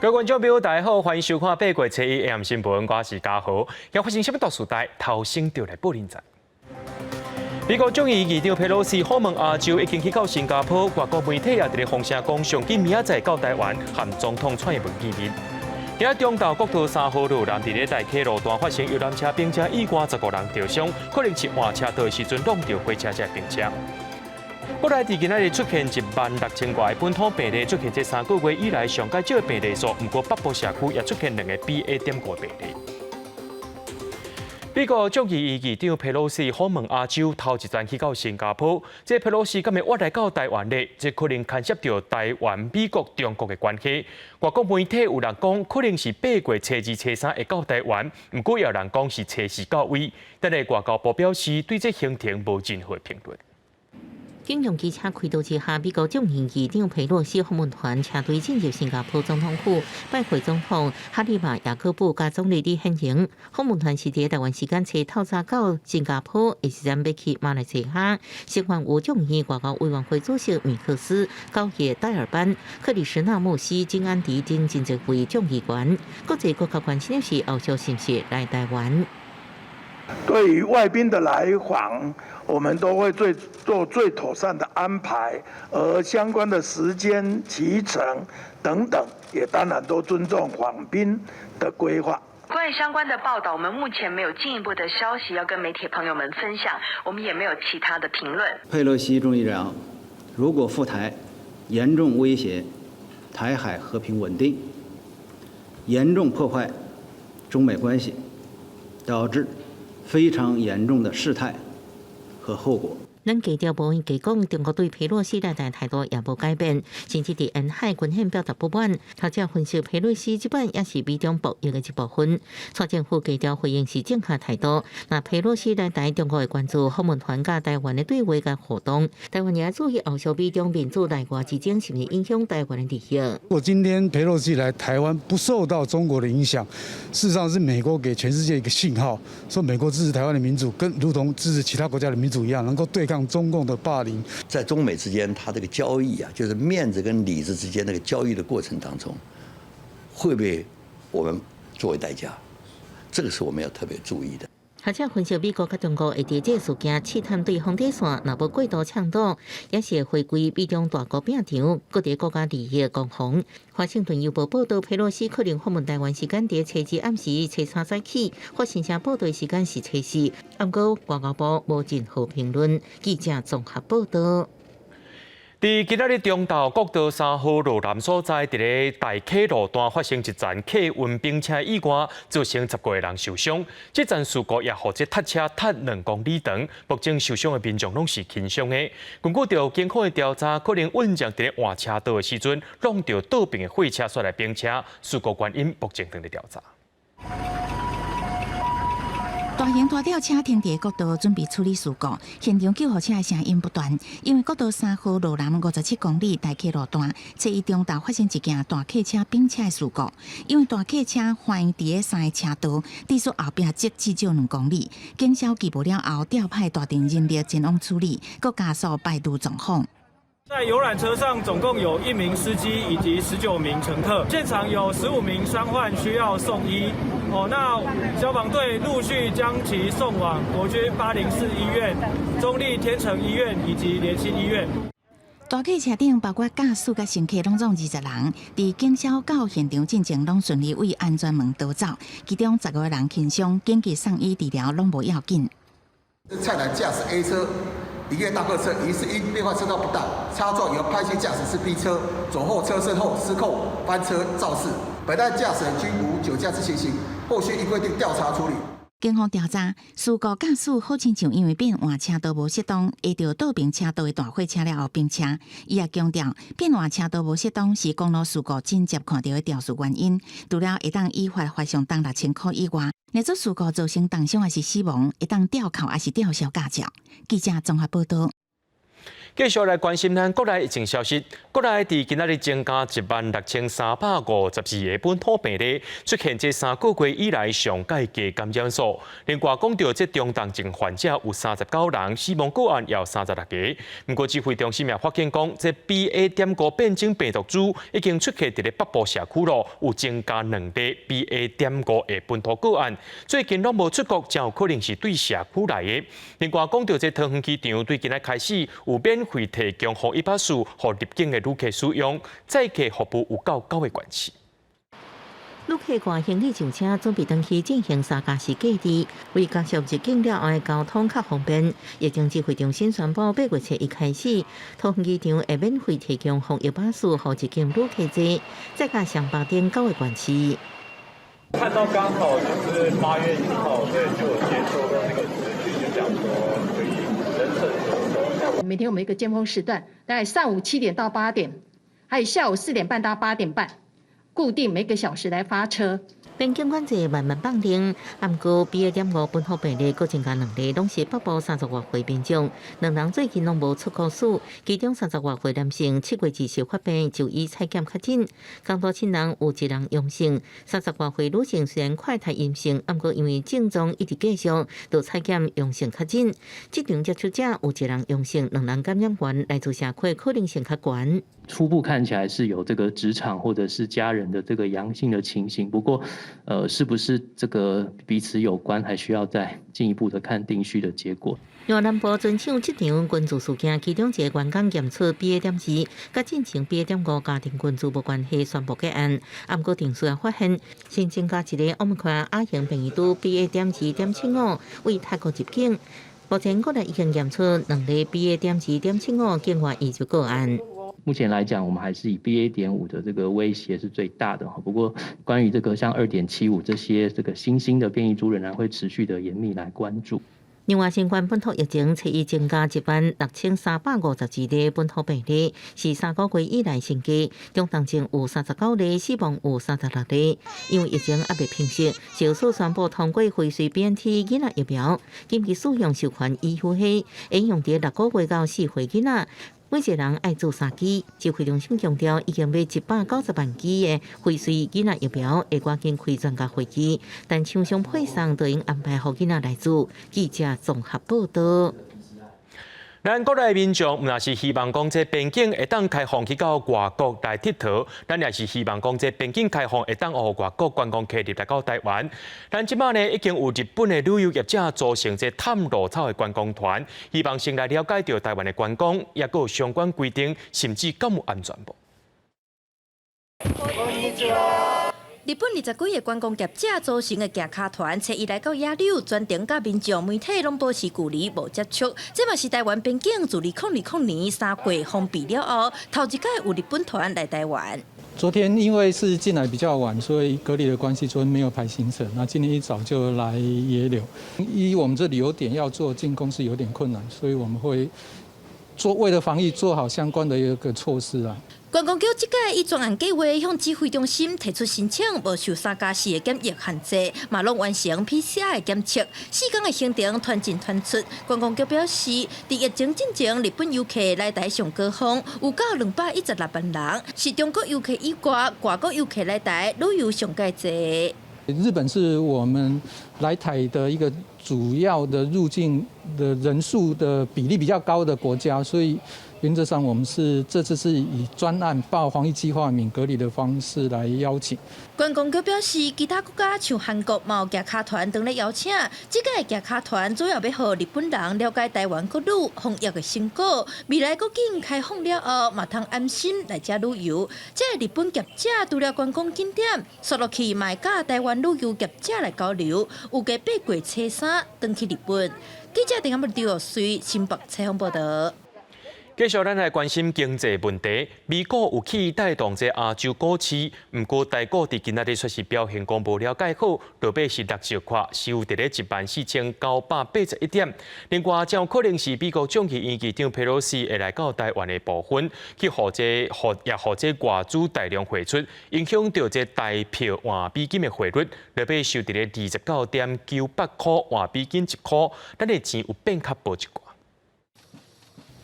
各位觀眾朋友，大家好，歡迎收看八月初一 AM 新聞，我是嘉豪。今發生啥物大事代，頭先就來報恁知。美國眾議院議長佩洛西訪問亞洲，已經去到新加坡，外國媒體也佇咧放聲講，上緊明仔載到台灣和總統蔡英文見面。今仔中晝國道3號路南佇咧大溪路段發生遊覽車並車意外，15人著傷，可能是換車道的時陣挵著貨車才並車。國內佇今仔日出現16,000外本土病例，出現這3個月以來上蓋少的病例數。毋過北部社區也出現兩個 BA.5病例。美國眾議院議長佩洛西訪問亞洲，頭一站去到新加坡。這佩洛西敢會越來到台灣咧？這可能牽涉著台灣、美國、中國的關係。外國媒體有人講，可能是八月初二、初三會到台灣，毋過也有人講是初四到位。但係外交部表示，對這行程無任何評論。警用機車開道之下，美國眾議院議長佩洛西訪問團車隊進入新加坡總統府，拜會總統哈莉瑪雅各布佮總理李顯榮。訪問團是佇台灣時間初透早到新加坡，下一站欲去馬來西亞。成員有眾議院外交委員會主席米克斯、高葉戴爾班、克里什納穆斯、金安迪等真濟位眾議員。國際閣較關心的是後續是毋是來台灣。對於外賓的來訪，我們都會最做最妥善的安排，而相關的時間、期程等等，也當然都尊重訪賓的規劃。關於相關的報道，我們目前沒有進一步的消息要跟媒體朋友們分享，我們也沒有其他的評論。佩洛西眾議長如果赴台，嚴重威脅台海和平穩定，嚴重破壞中美關係，導致非常嚴重的事態和後果。咱低調無閒講，中國對佩洛西來台態度也無改變，甚至佇沿海軍演表達不滿。學者分析，佩洛西這擺也是美中博弈的一部分。蔡政府低調回應是正確態度。若佩洛西來台，中國會關注訪問團佮台灣的對話佮互動。台灣也注意後續美中民主內外之爭是毋是影響台灣的利益。如果今天佩洛西來台灣不受到中國的影響，事實上是美國給全世界一個信號，說美國支持台灣的民主，跟如同支持其他國家的民主一樣，能夠對抗中共的霸凌。在中美之間，它這個交易啊，就是面子跟裡子之間那個交易的過程當中，會被我們作為代價，這個是我們要特別注意的。學者分析，美國佮中國會佇這個事件試探對方底線，若無過度衝突，也是會回歸美中大國拼場，各地國家利益攻防。華盛頓郵報報導，佩洛西可能訪問台灣時間佇初二暗時，初三早起，法新社報導時間是初四。毋過外交部無任何評論。記者綜合報導。佇今仔日中晝國道3號路南所在，佇咧大溪路段發生一場客運並車意外，造成15個人受傷。這場事故也予這撻車撻2公里長，目前受傷的民眾攏是輕傷的。根據著警方的調查，可能運將佇咧換車道的時陣，挵著倒爿的貨車煞來並車，事故原因目前正佇調查。大型拖吊車停佇國道，準備處理事故。現場救護車的聲音不斷，因為國道3號路南57公里大溪路段，初一中晝發生一件大客車並車的事故。因為大客車橫佇咧三个車道，致使後壁積至少2公里。警消緝無了後，調派大隊人力前往處理，閣加速排除狀況。在遊覽車上總共有一名司機以及19名乘客，現場有15名傷患需要送醫。哦，那消防隊陸續將其送往國軍804醫院、中壢天成醫院以及聯心醫院。大客車頂包括駕駛佮乘客，攏總20人。佇警消到現場進前，攏順利為安全門逃走。其中15個人輕傷，緊急送醫治療，攏無要緊。蔡男駕駛 A 車營業大客車，疑似因變換車道不當，擦撞由派系駕駛室 B 車左後車身後失控翻車肇事。本案駕駛均無酒駕之情形，後續依規定調查處理。警方調查，事故駕駛好親像因為變換車道無適當，會著倒爿車道的大貨車了後並車。伊也強調，變換車道無適當是公路事故真濟看著的肇事原因。除了會當依法罰上當6000箍以外，若做事故造成重傷抑是死亡，會當吊扣抑是吊銷駕照。記者綜合報導。繼續來關心咱國內疫情消息。國內佇今仔日增加16,352個本土病例，出現這3個月以來上蓋低感染數。另外講著這中重症患者有39人，死亡個案也有36個。毋過指揮中心也發現講，這 BA.5變種病毒株已經出現佇咧北部社區囉，有增加兩例 BA.5的本土個案。最近攏無出國，誠有可能是對社區來的。另外講著這桃園機場對今仔開始有免費提供防疫巴士予入境的旅客使用，載客服務有夠九個縣市。旅客掛行李上車，準備轉去進行三加四隔離，為加速入境了後的交通較方便。疫情指揮中心宣布，8月7日開始，桃園機場會免費提供防疫巴士予入境旅客坐，載到雙北等九個縣市。看到剛好就是8月1號，所以就有接收到那個資訊，就講說可以人乘坐。每天我們一個尖峰時段，大概上午7點到8點，還有下午4點半到8點半，固定每個小時來發車。邊境管制慢慢放寬，毋過 BA.5本土病例閣增加兩例，攏是北部30外歲民眾，兩人最近攏無出國史，其中30外歲男性7月20發病就醫採檢確診，仝大親人有一人陽性，30外歲女性雖然快篩陰性，毋過因為症狀一直繼續，就採檢陽性確診。職場接觸者有一人陽性，兩人感染源來自社區可能性較懸。初步看起來是有這個職場或者是家人的這個陽性的情形，不過，是不是這個彼此有關，還需要再進一步的看定序的結果。另外，南部船廠職場群聚事件，其中一個員工檢出 BA.2，佮進前 BA.5家庭群聚無關係，宣布結案。毋過定序也發現新增加一個奧密克戎亞型變異株 BA.2.75為泰國入境，目前國內已經驗出兩例 BA.2.75境外移入個案。目前來講，我們還是以 BA.5的這個威脅是最大的。不過，關於這個像2.75這些這個新興的變異株，仍然會持續的嚴密來關注。另外，新冠本土疫情初一增加16,352例本土病例，是3個月以來新低。中重症有39例，死亡有36例。因為疫情猶未平息，衛生署宣布通過輝瑞 BNT 囡仔疫苗，緊急使用授權 EUA，會用佇6個月到4歲囡仔。每一個人愛注三劑。指揮中心強調，已經買190萬劑的輝瑞囡仔疫苗，會趕緊開專家會議，但廠商配送都應安排予囡仔來注。記者綜合報道。咱國內民眾毋但是希望講這邊境會當開放去到外國來𨑨迌，咱也是希望講這邊境開放會當予外國觀光客入來到台灣。咱這擺呢已經有日本的旅遊業者組成這探路草的觀光團，希望先來了解著台灣的觀光，抑閣有相關規定，甚至敢有安全無？日本20幾个觀光業者組成的行跤團，初一來到野柳，全程佮民眾媒體攏保持距離，無接觸。這嘛是台灣邊境自2020年3月封閉了後，頭一擺有日本團來台灣。昨天因為是進來比較晚，所以隔離的關係，昨天沒有排行程。那今天一早就來野柳，依我們這旅遊點要做進攻是有點困難，所以我們會做為了防疫做好相關的一個措施啊。觀光局這擺以專案計劃向指揮中心提出申請，無受三加四的檢疫限制，嘛攏完成 PCR 的檢測。4天的行程團進團出。觀光局表示，佇疫情進前，日本遊客來台上高峰有到216萬人，是中國遊客以外，外國遊客來台旅遊上蓋濟。日本是我們來台的一個主要的入境的人數的比例比較高的國家，所以原則上我們是這次是以專案報防疫計劃免隔離的方式來邀請。觀光局表示，其他國家像韓國嘛有行跤團當咧邀請，這擺行跤團主要欲予日本人了解台灣國旅防疫的成果，未來國境開放了後，嘛通安心來遮旅遊。這个日本業者除了觀光景點，紲落去嘛會佮台灣旅遊業者來交流，預計8月初3轉去日本。記者鄭阿木隨新北採訪報道。繼續，咱來關心經濟問題。美股有起帶動這亞洲股市，毋過台股佇今仔日卻是表現講無了解好，落尾是落小可，收佇咧14,981點。另外，誠有可能是美國眾議院議長佩洛西會來到台灣的部分，去予這予也予這外資大量匯出，影響著這台票換美金的匯率，落尾收佇咧29.98箍換美金一箍，咱的錢有變較薄一寡。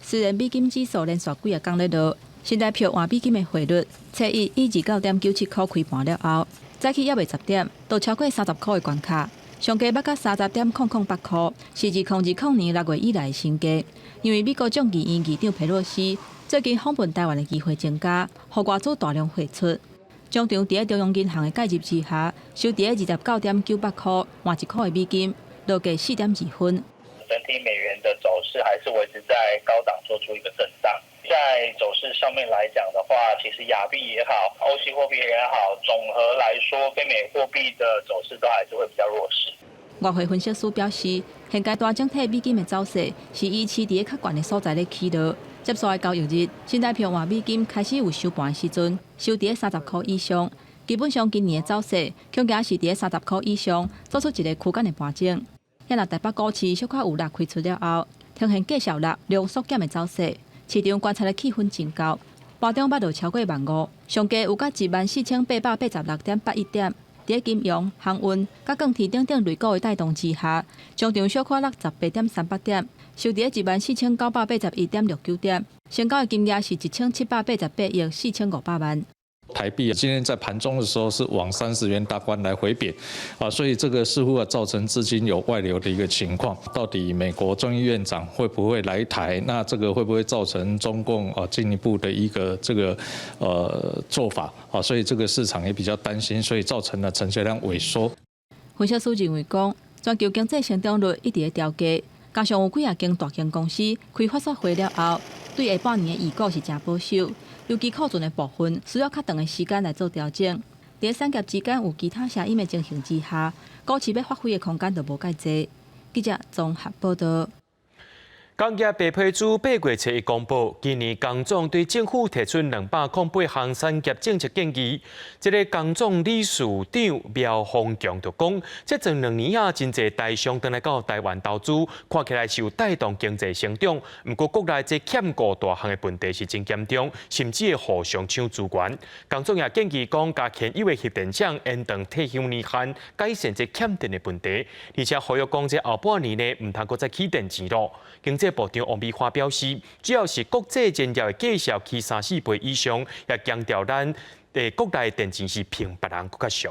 雖然美金指數連續幾仔工咧落，新台票換美金的匯率，初一以29.97箍開盤了後，早起猶未10點，就超過30箍的關卡，上低捌到30.008箍，是自2020年6月以來的新低。因為美國眾議院議長佩洛西最近訪問台灣的機會增加，予外資大量匯出。終場佇中央銀行的介入之下，收佇29.98箍換1箍的美金，落價4.2分。整體美元的走勢還是維持在高檔，做出一個震盪。在走勢上面來講的話，其實亞幣也好，歐系貨幣也好，總和來說，非美貨幣的走勢都還是會比較弱勢。外匯分析師表示，現階段整體美金的走勢是維持佇較懸的所在咧起落。接紲的交易日，新台票換美金開始有收盤的時陣，收佇30箍以上。基本上今年的走勢，恐驚是佇30箍以上，做出一个區間的盤整。遐若台北股市小可有力開出了後，呈現繼續落量縮減的走勢，市場觀察的氣氛真厚。盤中捌落超過萬五，上低有到14,886.81點。佇金融、航運、佮鋼鐵等等類股的帶動之下，終場小可落18.38點，收佇14,981.69點，成交的金額是1788億4500萬。台幣今天在盤中的時候是往30元大關來回貶，啊，所以這個似乎啊造成資金有外流的一個情況。到底美國眾議院長會不會來台？那這個會不會造成中共啊進一步的一個這個做法？啊，所以這個市場也比較擔心，所以造成了成交量萎縮。分析師認為講，全球經濟成長率一直咧調低，加上有幾仔間大型公司開法說會了後，對下半年的預估是誠保守。尤其庫存的部分需要較長的時間來做調整。佇產業之間有其他聲音的情形之下，股市欲發揮的空間就無蓋濟。記者綜合報導。工業白皮書8月初一公布，今年工總對政府提出208項產業政策建議。這个工總理事長苗豐強就講，這陣2年啊，真濟台商轉來到台灣投資，看起來是有帶動經濟成長。毋過國內這欠顧大項的問題是真嚴重，甚至會互相搶資源。工總也建議講，共現有的核電廠延長退休年限，改善這欠電的問題。而且呼籲講，這後半年呢，毋通閣再起電錢囉。經濟部長王美花表示，只要是國際燃料的價數起三四倍以上，也強調咱的國內電錢是比別人閣較俗。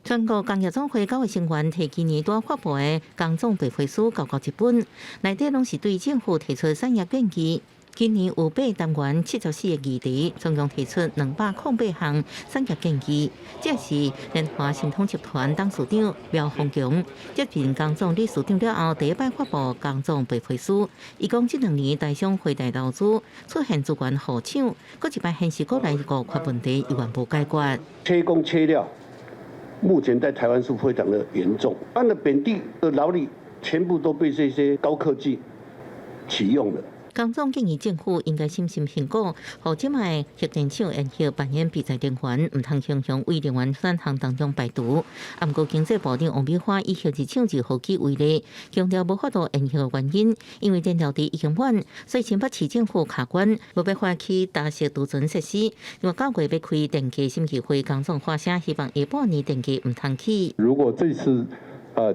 全國工業總會9个成員提今年拄發布的工總白皮書九九一本，內底攏是對政府提出產業建議。今年有八單元74個議題，總共提出208項產業建議。這是聯華新通集團董事長苗豐強接任工總理事長了後，第一擺發布工總白皮書。伊講這2年台商回台投資出現資源互搶，閣一擺顯示國內五缺問題猶原無解決。缺工缺料，目前在台灣是非常的嚴重，按的本地的勞力全部都被這些高科技啟用了。工總建議政府應該審慎評估，予這擺核電廠延後扮演備載能源，毋通雄雄為能源選項當中排除。啊，毋過經濟部長王美花以核二廠二號機為例，強調無法度延後的原因，因為燃料池已經滿，所以新北市政府卡關，無辦法去搭設儲存設施。另外9月欲開電價審議會，工總發聲希望下半年電價毋通起。如果這次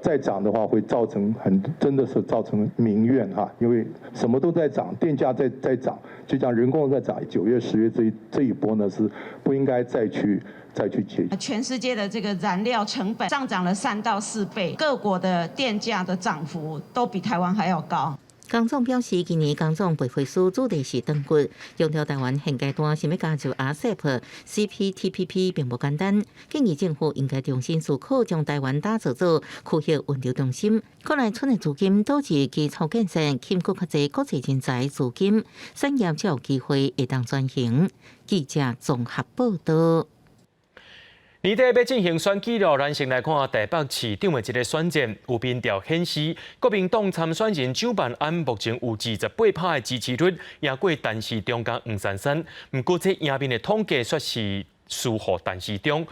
再漲的話，會造成很真的是造成民怨哈，因為什麼都在漲，電價在漲，就像人工在漲。9月、10月這一波呢，是不應該再去解。全世界的這個燃料成本上漲了3到4倍，各國的電價的漲幅都比台灣還要高。工總表示，今年工總白皮書主題是斷骨，強調台灣現階段想欲加入 RCEP、CPTPP 並無簡單，建議政府應該重新思考將台灣打造做區域物流中心。國內存的資金導致基礎建設欠閣較濟國際人才資金，產業才有機會會當轉型。記者綜合報導。年底欲進行選舉了，咱先來看台北市長的這个選戰。有民調顯示，國民黨參選人蔣萬安目前有28%的支持率，贏過陳時中佮黃珊珊。毋過這贏面的統計卻是輸予陳時中。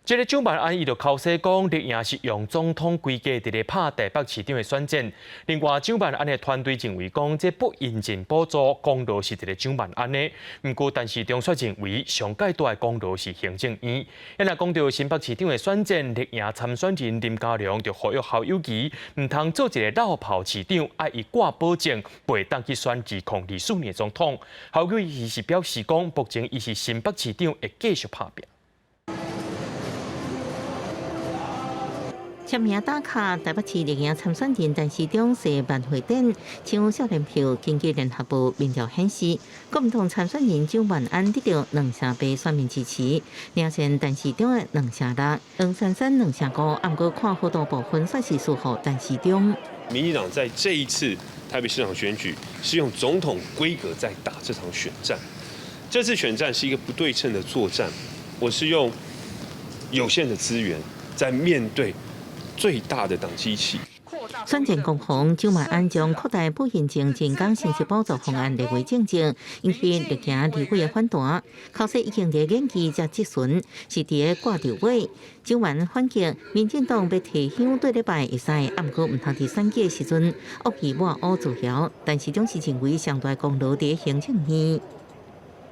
這个蔣萬安伊就剾洗講，綠營是用總統規格佇咧拍台北市長的選戰。另外，蔣萬安的團隊認為講，這不孕症補助功勞是佇咧蔣萬安的。毋過，陳時中卻認為上蓋大的功勞是行政院。啊若講著新北市長的選戰，綠營參選人林佳龍就呼籲侯友宜，毋通做一个落跑市長，愛伊掛保證，袂當去選2024年總統。侯友宜是表示講，目前伊是新北市長，會繼續拍拼。簽名打卡，台北市綠營參選人陳時中踅萬會頂搶少年票。根據聯合報民調顯示，國民黨參選人蔣萬安得著2.8選民支持，領先陳時中的2.6，黃珊珊2.5，毋過看好大部分煞是輸予陳時中。民進黨在這一次台北市長選舉是用總統規格在打這場選戰，這次選戰是一個不對稱的作戰，我是用有限的資源在面對最大的黨機器。選戰攻防，蔣萬安將擴大不孕症人工生殖補助方案列為政見，引起綠營立委的反彈。考試已經佇研究遮質詢，是佇咧掛著尾。蔣萬安反擊，民進黨欲提香對禮拜會使，毋過毋通佇選舉的時陣惡意抹烏造謠。陳時中是認為上大功勞佇行政院。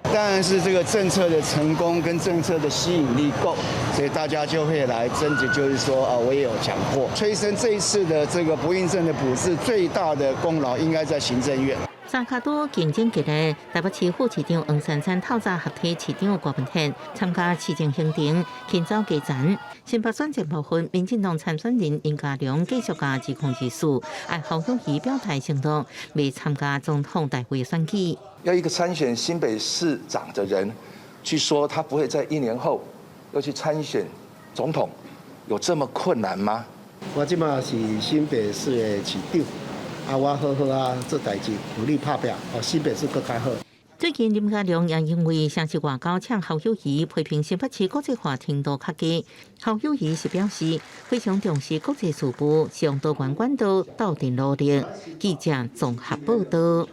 當然是這個政策的成功跟政策的吸引力夠，所以大家就會來爭執，就是說啊，我也有講過，催生這一次的這個不孕症的補助最大的功勞應該在行政院。三跤拄競爭激烈，台北市副市長黃珊珊透早合體市長郭文鐵參加市政行程，勤走基層。新北選戰部分，民進黨參選人林佳龍繼續共2024，愛侯友宜表態承諾，袂參加總統大會選舉。要一個參選新北市長的人，去說他不會在一年後又去參選總統，有這麼困難嗎？我這馬是新北市的市長。啊，我好好啊做代誌，努力拍拼，予新北市閣較好。最近林佳龍也因為城市外交嗆侯友宜批評新北市國際化程度較低，侯友宜是表示非常重視國際事務，向多元管道鬥陣努力。記者綜合報導。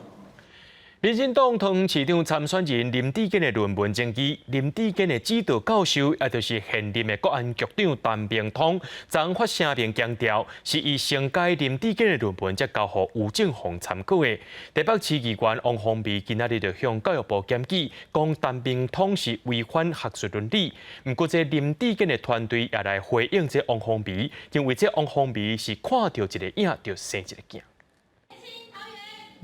民進黨桃園市長參選人林智堅的論文爭議，林智堅的指導教授，也就是現任的國安局長陳明通，昨發聲明強調，是伊修改林智堅的論文，才交予吳政鴻參考的。台北市議員王鴻薇今仔日就向教育部檢舉，講陳明通是違反學術倫理。毋過，這林智堅的團隊也來回應這王鴻薇，認為這王鴻薇是看著一个影就生一个囝。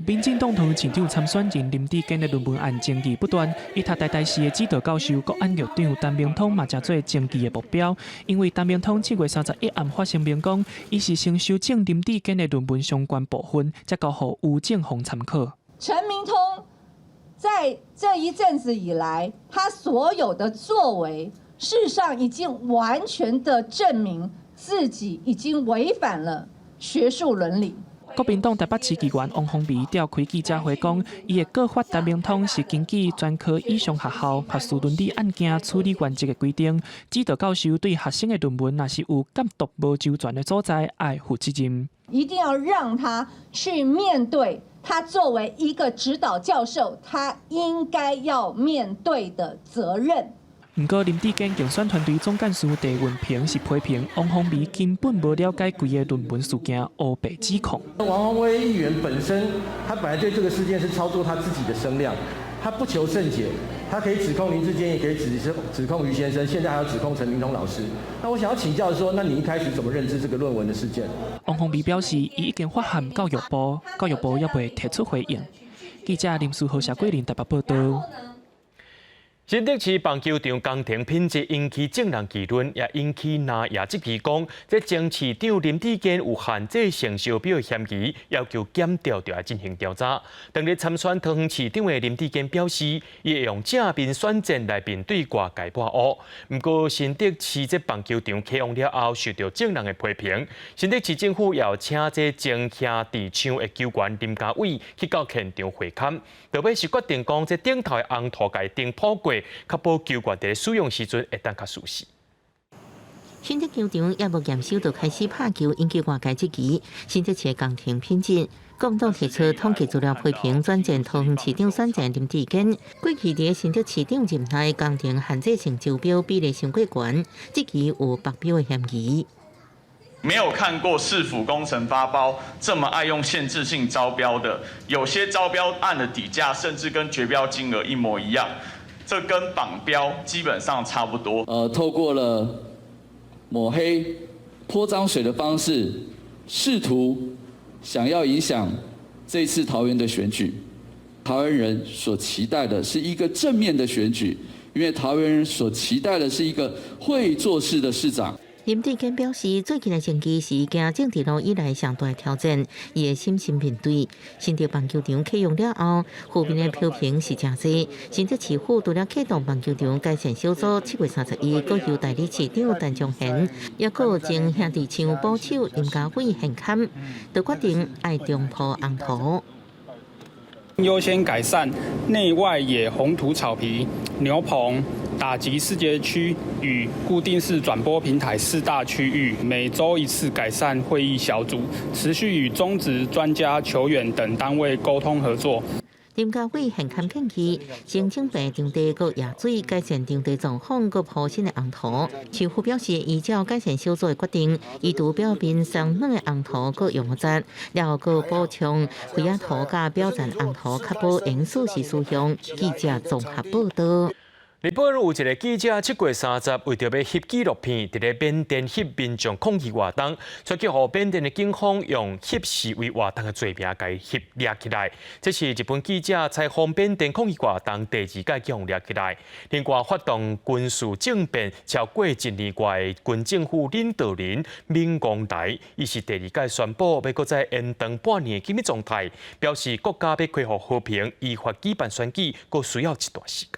民進黨桃園市長參選人林智堅的論文案爭議不斷，伊讀台大時的指導教授國安局長陳明通嘛成做爭議的目標，因為陳明通7月31暗發聲明講，伊是先修正林智堅的論文相關部分，才交予吳政鴻參考。陳明通在這一陣子以來，他所有的作為，事實上已經完全的證明自己已經違反了學術倫理。國民黨台北市議員王鴻薇召開記者會講，伊會告發陳明通是根據專科以上學校學術倫理案件處理原則的規定，指導教授對學生的論文若是有監督無周全的所在，愛負責任。一定要讓他去面對他作為一個指導教授，他應該要面對的責任。毋過林智堅競選團隊總幹事鄭運鵬是批評王鴻薇根本無了解規个論文事件，烏白指控。王鴻薇議員本身，他本來對這個事件是操作他自己的聲量，他不求甚解，他可以指控林智堅，也可以指控余先生，現在還要指控陳明通老師。那我想要請教說，那你一開始怎麼認知這個論文的事件？王鴻薇表示，伊已經發函教育部，教育部猶未提出回應。記者林書豪、謝桂林台北報導。新竹市棒球場工程品質引起眾人議論，也引起藍營質疑講，這前市長林智堅有限制性招標的嫌疑，要求檢調就愛進行調查。當日參選桃園市長的林智堅表示，伊會用正面選戰來面對外界抹烏。毋過新竹市這棒球場啟用了後，受著眾人的批評。新竹市政府也有請這前兄弟搶的球員林家偉去到現場會勘，特別是決定講，這頂頭的紅塗共頂鋪過。確保球員佇使用時陣會當較舒適。新竹球場猶無驗收就開始拍球，引起外界質疑。新竹市工程品質，國民黨提出統計資料批評轉戰桃園市長選戰林智堅，過去佇新竹市長任內工程限制性招標比例傷過懸，質疑有綁標的嫌疑。沒有看過市府工程發包這麼愛用限制性招標的，有些招標案的底價甚至跟絕標金額一模一樣，這跟綁標基本上差不多。透過了抹黑、潑髒水的方式，試圖想要影響這次桃園的選舉。桃園人所期待的是一個正面的選舉，因為桃園人所期待的是一個會做事的市長。林智堅表示，最近的成績是行政治路以來上大挑戰，伊會審慎面對。新竹棒球場啟用了後，負面的批評是誠濟。新竹市府除了啟動棒球場改善小組，7月31，閣由代理市長陳宗賢，抑閣有前兄弟搶捕手林家偉現勘，就決定愛重鋪紅土。優先改善內外野紅土草皮、牛棚、打擊視覺區與固定式轉播平台四大區域，每週一次改善會議小組，持續與中職專家、球員等單位溝通合作。林家偉現勘建議，先整備場地閣壓水，改善場地狀況，閣鋪新的紅土。市府表示，依照改善小組的決定，移除表面鬆軟的紅土閣用物質，然後閣補充灰仔土佮表層紅土，確保永續是使用。記者綜合報道。日本有一个記者7月30為著欲翕紀錄片，佇咧緬甸翕民眾抗議活動，卻去予緬甸的警方用翕示威活動的罪名共伊翕掠起來。這是日本記者採訪緬甸抗議活動第二擺去予掠起來。另外，發動軍事政變超過一年外的軍政府領導人敏昂萊，伊是第二擺宣布欲閣再延長半年的緊急狀態，表示國家欲恢復和平、依法舉辦選舉，閣需要一段時間。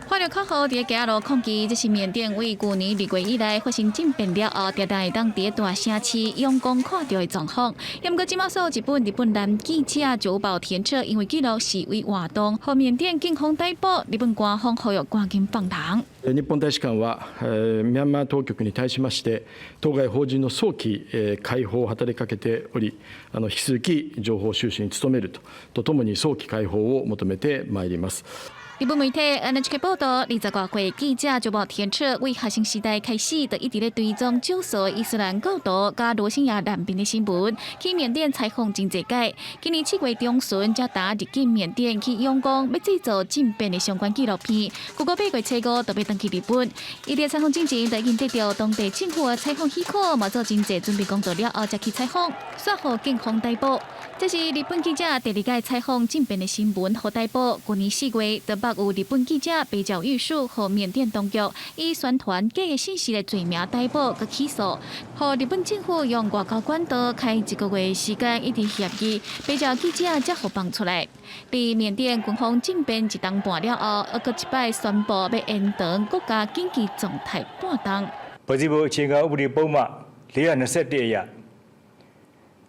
看著口號佇街仔路抗議，這是緬甸為舊年2月以來發生政變了後，定定會當佇大城市仰光看著的狀況。毋過這馬所日本男記者久保田徹因為記錄示威活動，予緬甸警方逮捕，日本官方呼籲趕緊放人。日本大使館はミャンマー当局に対しまして當該邦人の早期解放を働きかけており、引き続き情報収集に努めるとともに早期解放を求めてまいります。日本媒體 NHK 報道，20外歲記者久保田徹為學生時代開始，就一直咧追蹤少數伊斯蘭教徒佮羅興亞難民的新聞，去緬甸採訪真濟擺。今年7月中旬，才踏入境緬甸去仰光，欲製作政變的相關紀錄片。結果8月初5，就欲轉去日本。伊佇採訪進前，就已經得著當地政府的採訪許可，嘛做真濟準備工作了後，才去採訪，煞予警方逮捕。這是日本記者第二擺採訪政變的新聞，予逮捕。舊年4月，台北有日本記者白鳥玉樹予緬甸當局以宣傳假的信息的罪名逮捕佮起訴，予日本政府用外交管道開一個月時間一直協議，白鳥記者才予放出來。佇緬甸軍方政變一冬半了後，閣一擺宣布欲延長國家緊急狀態半冬。 ဖွဲ့စည်းပုံအခြေခံဥပဒေပုဒ်မ421အရ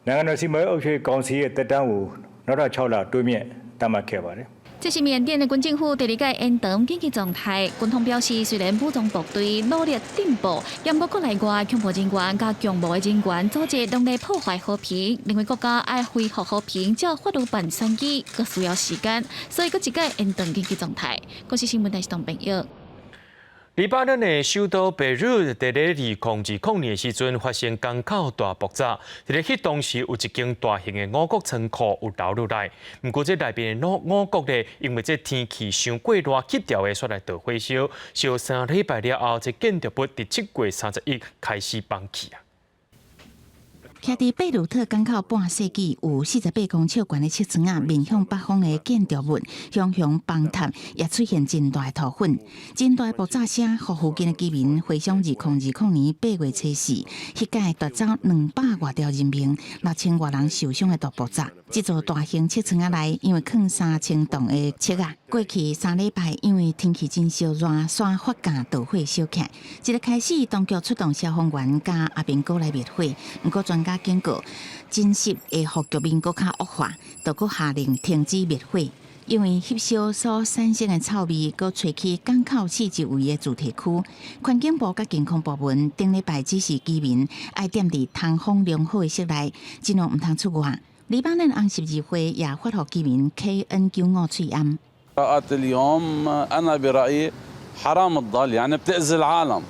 နိုင်ငံတော်စီမံအုပ်ချုပ်ရေးကောင်စီရဲ့သက်တမ်းကိုနောက်ထပ်6လတိုးမြင့်သတ်မှတ်ခဲ့ပါတယ်這是緬甸的軍政府第二擺延長緊急狀態。軍方表示，雖然武裝部隊努力進步，毋過國內外恐怖人員佮強暴的人員組織攏咧破壞和平，認為國家愛恢復和平，照法律辦選舉，閣需要時間，所以閣一擺延長緊急狀態。國視新聞台是董朋友。黎巴嫩的首都貝魯佇咧2020年的時陣發生港口大爆炸，佇咧彼當時有一間大型的五穀倉庫有流落來，毋過這內面的五穀咧，因為這天氣傷過熱，吸掉的煞來著火燒，燒3禮拜了後，這建築物佇7月31開始崩去啊。徛佇貝魯特港口半世紀有48公尺懸的尺窗仔，面向北方的建築物，雄雄崩塌，也出現真大的塗粉。真大的爆炸聲，予附近的居民回想2020年8月初四，彼擺奪走200外條人命、6000外人受傷的大爆炸。這座大型尺窗仔內，因為囥3000噸的尺仔，過去3禮拜因為天氣真燒熱，煞發芽著火燒起來。這个開始，當局出動消防員佮阿兵哥來滅火，毋過專家警告，真濕會予局面閣較惡化，就閣下令停止滅火。因為翕燒所產生的臭味，閣吹去港口四周圍的住宅區。環境部佮健康部門頂禮拜指示居民愛踮佇通風良好的室內，盡量毋通出外。黎巴嫩紅十字會也發予居民 KN95 喙罨。 اليوم أنا برأيي حرام تضل يعني بتأذي العالم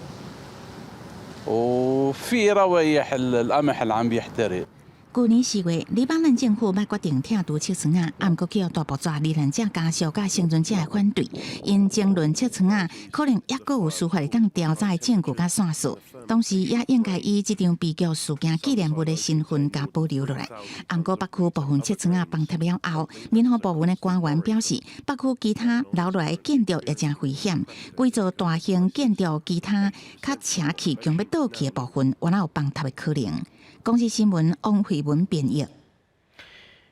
وفي روايح القمح اللي عم بيحترق。舊年4月，黎巴嫩政府欲決定拆除尺床仔，毋過去予大爆炸罹難者家屬佮倖存者的反對，𪜶爭論尺床仔可能猶閣有司法會當調查的證據佮線索，同時也應該以這場悲劇事件紀念物的身份共保留落來。毋過北區部分尺床仔崩塌了後，民防部門的官員表示，北區其他留落來的建築也誠危險，規座大型建築其他較斜去強欲倒去的部分，猶有崩塌的可能。公視新聞王慧文編譯。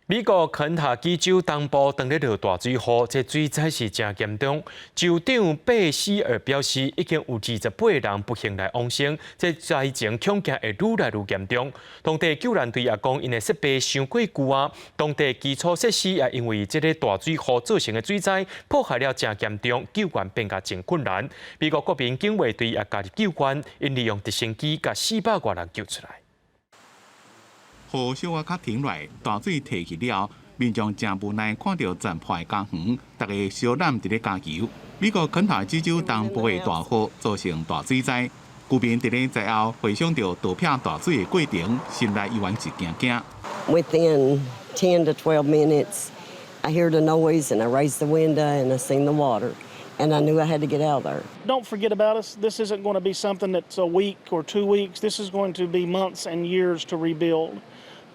美國肯塔基州東部當咧落大水雨，這水災是誠嚴重。州長貝希爾表示，已經有28人不幸來往生，這災情恐驚會愈來愈嚴重。當地救援隊也講，𪜶的設備傷過舊啊，當地基礎設施也因為這个大水雨造成的水災破壞了誠嚴重，救援變甲真困難。美國國民警衛隊也加入救援，𪜶利用直升機共400外人救出來。雨小可較停落，大水退去了，民眾誠無奈看著全破的家園，逐家相攬佇咧加油。美國肯塔基州東部的大雨造成大水災，居民佇咧災後回想著倒劈大水的過程，心內猶原是驚驚。 Within 10 to 12 minutes, I heard a noise and I raised the window and I seen the water, and I knew I had to get out there. Don't forget about us. This isn't going to be something that's a week or 2 weeks. This is going to be months and years to rebuild.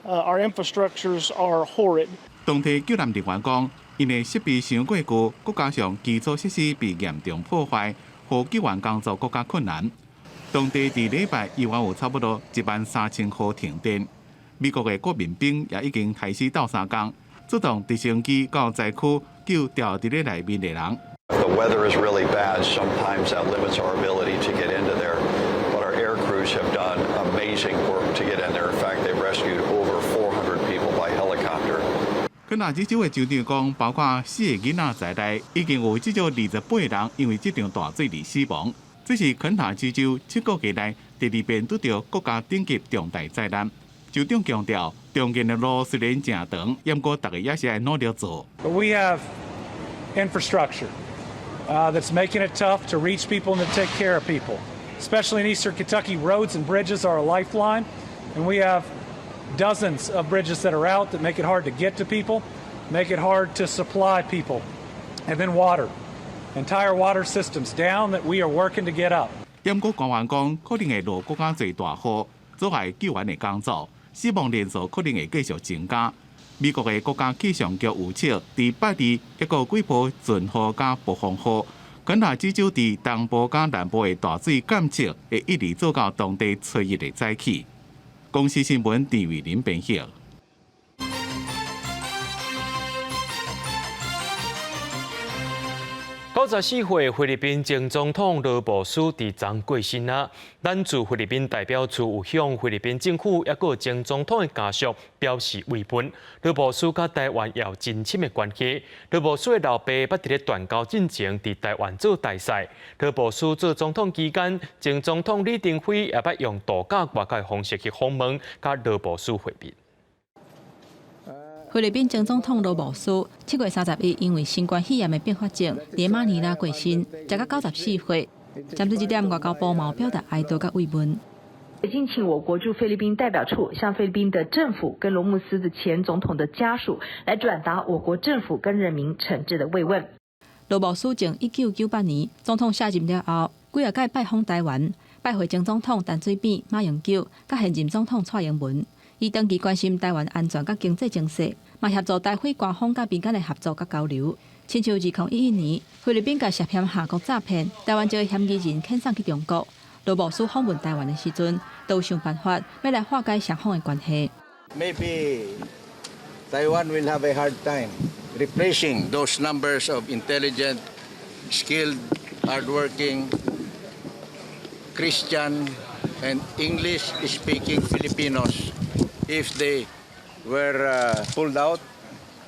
Our infrastructures are horrid. 當地救援人員講，𪜶的設備傷過舊，閣加上基礎設施被嚴重破壞，予救援工作閣較困難。當地佇禮拜猶原有差不多1萬3千戶停電。美國的國民兵也已經開始鬥相共，出動直升機到災區救牢佇咧內面的人。 The weather is really bad. Sometimes that limits our ability to get into there. But our air crews have done amazing work to get in there. In fact, they've rescued over 400 people by helicopter. 肯塔基州的州長講，包括四个囡仔在內，已經有至少28人因為這場大水而死亡。這是肯塔基州7個月內第二遍拄著國家等級重大災難。州長強調，重建的路雖然誠長，毋過逐家也是愛努力做。 But we have infrastructure that's making it tough to reach people and to take care of people. Especially in eastern Kentucky, roads and bridges are a lifeline, and we have dozens of bridges that are out that make it hard to get to people, make it hard to supply people. And then water. Entire water systems down that we are working to get up. 毋過官員講，可能會落閣較濟大雨，阻礙救援的工作，死亡人數可能會繼續增加。美國的國家氣象局預測，佇拜二一個幾波陣雨佮暴風雨，肯塔基州佇東部佮南部的大水監測會一直做到當地初一的早起。公視新聞鄭偉林編譯。94歲菲律賓前總統羅布斯佇昨過身啊！咱駐菲律賓代表處有向菲律賓政府抑閣前總統的家屬表示慰問。羅布斯佮台灣也有真親的關係。羅布斯的老爸捌佇咧斷交進前佇台灣做大使。羅布斯做總統期間，前總統李登輝也捌用度假外交的方式去訪問，佮羅布斯會面。菲律賓前總統羅布斯7月31因為新冠肺炎的併發症，佇馬尼拉過身，時年94歲。針對這點，外交部嘛表達哀悼佮慰問。敬請我國駐菲律賓代表處向菲律賓的政府跟羅穆斯的前總統的家屬來轉達我國政府跟人民誠摯的慰問。羅布斯從1998年總統卸任了後，幾仔擺拜訪台灣，拜會前總統陳水扁、馬英九，佮現任總統蔡英文。伊長期關心台灣安全佮經濟情勢，嘛協助台菲官方佮民間的合作佮交流。親像2011年，菲律賓共涉嫌下蠱詐騙，台灣籍的嫌疑人遣送去中國。羅布斯訪問台灣的時陣，都有想辦法欲來化解雙方的關係。 Maybe Taiwan will have a hard time replacing those numbers of intelligent, skilled, hardworking, Christian and English-speaking Filipinos if they were pulled out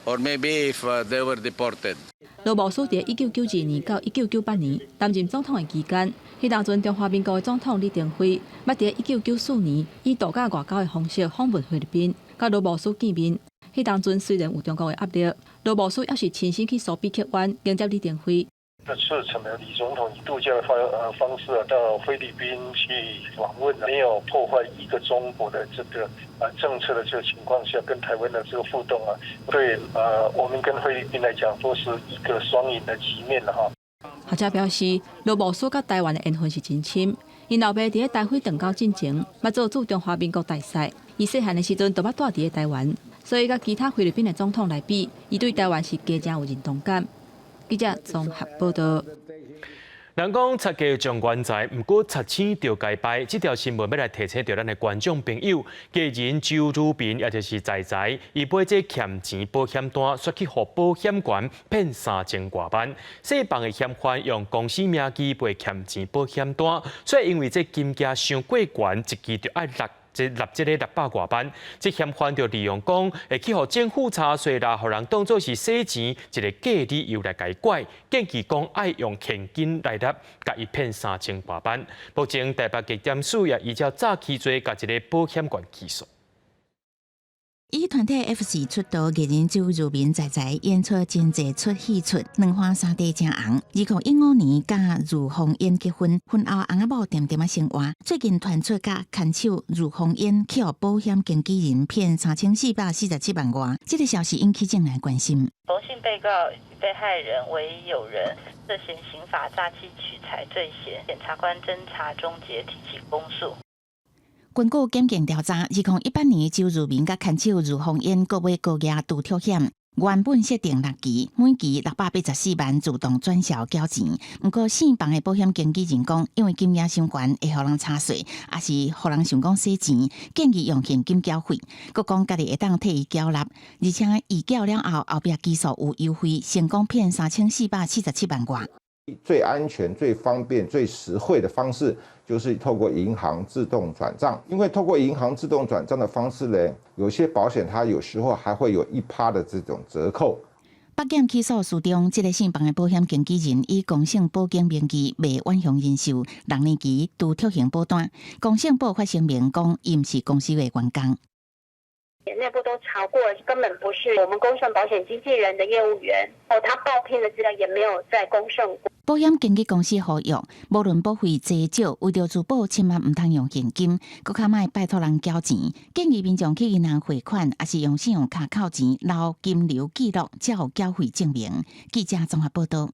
Or maybe if they were deported. 羅慕斯佇1992年到1998年擔任總統的期間，彼當陣中華民國的總統李登輝，捌佇1994年以度假外交的方式訪問菲律賓，佮羅慕斯見面。彼當陣雖然有中國的壓力，羅慕斯猶是親身去蘇比克灣迎接李登輝。這次成了李總統以度假的方式啊，到菲律賓去訪問，沒有破壞一個中國的這個政策的這個情況下，跟台灣的這個互動啊，對我們跟菲律賓來講都是一個雙贏的局面了哈。學者表示，羅慕斯佮台灣的緣分是真深。𪜶老爸佇咧台海斷交進前，捌做駐中華民國大使，伊細漢的時陣就捌蹛佇咧台灣，所以佮其他菲律賓的總統來比，伊對台灣是加誠有認同感。記者綜合報道。人講賊家將原在，毋過賊星著共拜。這條新聞欲來提醒著咱的觀眾朋友，藝人周如萍，也就是仔仔，伊買這欠錢保險單，煞去予保險員騙3000外萬。姓房的嫌犯用公司名義賣欠錢保險單，所以因為這金額傷過懸，一支就愛六。這納這个600外萬，這嫌犯就利用講會去予政府查稅啦，予人當做是洗錢一个假理由來共伊拐，建議講愛用現金來納，共伊騙3000外萬。目前台北地檢署也依照詐欺罪，共一个保險員起訴。以團體 F 四出道藝人周如明仔仔演出真濟齣戲出，兩花三地誠紅。2015年佮如鳳燕結婚，婚後翁仔某恬恬仔生活。最近傳出佮牽手如鳳燕去予保險經紀人騙3447萬外，這個消息引起眾人關心。馮姓被告與被害人為友人，涉嫌刑法詐欺取財罪嫌，檢察官偵查終結，提起公訴。根據檢警調查，2018年周如明佮牽手如鳳燕購買高額獨特險，原本設定六期，每期684萬自動轉銷繳錢。毋過姓房的保險經紀人講，因為金額傷懸，會予人查稅，抑是予人想講洗錢，建議用現金繳費。閣講家己會當替伊繳納，而且伊繳了後，後壁期數有優惠，成功騙3447萬外。最安全、最方便、最實惠的方式，就是透過銀行自動轉賬。因為透過銀行自動轉賬的方式呢，有些保險它有時候還會有1趴的這種折扣。北檢起訴書中，這个姓房的保險經紀人以公勝保經名義賣遠雄人壽6年期獨特型保單，公勝保發聲明講，伊毋是公司的員工。內部都查過，根本不是我們公勝保險經紀人的業務員。哦，他報騙的資料也沒有在公勝過。保險經紀公司呼籲，無論保費濟少，為著自保，千萬毋通用現金，閣較莫拜託人繳錢。建議民眾去銀行匯款，抑是用信用卡扣錢，留金流記錄，才有繳費證明。記者綜合報道。